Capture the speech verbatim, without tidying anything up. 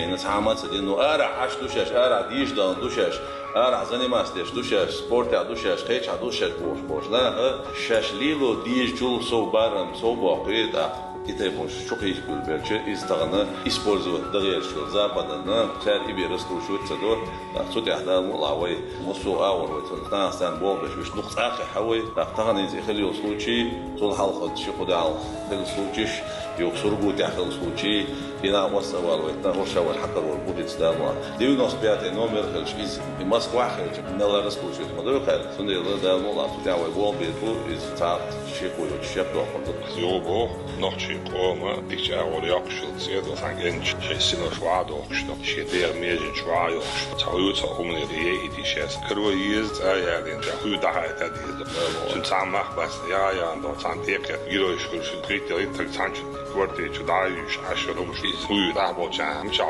Ина цхьа а ма ца дина, ну, арахь Ӏаш ду шаьш, арахь дийша дан ду шаьш, арахь заниматься деш ду шаьш, спортехь ду шаьш, кхечахь ду шаьш бохуш болуш. Наха шаьш лело дийшачул сов барам, сов боккхий, тӀаккха и тайпа чу кхийсабелча, иза тахана использовать дан гӀерташ йолу Западана, цара и бен раскручивать ца до, тӀаккха цу тӀехь Дала мукъалахь вай, массо а агӀор вай цунах нахана болх беш, вуьш дукха цӀа а хьа вай, тӀаккха тахана иза и хила йолу случай, цул хьалха ши-кхо де хьалха хила случайш, юха Сургутехь хила случай, и накъост а вала вай, тахана хӀорш а вай хьакхар вара бу хӀинца Дала мукъалахь. Девяносто пятый номер хилча, иза и Москвахь хилча, мелла раскручивать ма ду кхаьрга, цундела Дала мукъалахь цу тӀехь вай болх бийр бу, иза цхьа шеко йоцуш шекдоккхур ду. Юха боху, нохчийн къоман дикачу агӀор йоккхуш йолу цӀе ду, цхьана кӀентан шайн синош ваха дохкуш ду, шен дегӀан меженаш ваха йохкуш ду. Цхьа вуьйцу хьо хӀуманера яйитий шаьш. Каро еза цӀа а ялийна, ша хӀуьй дӀахаийтар деза ду. Цуьнан цхьа а мах бац, яха яхана доху, цхьана тӀекхетта геройш хуьлуш, хӀинца хӀиттийна цхьана чу квартира чу дӀа а юьйш, Ӏаш йолу хӀумаш иза хӀуьй дӀахьаболчарна мичахь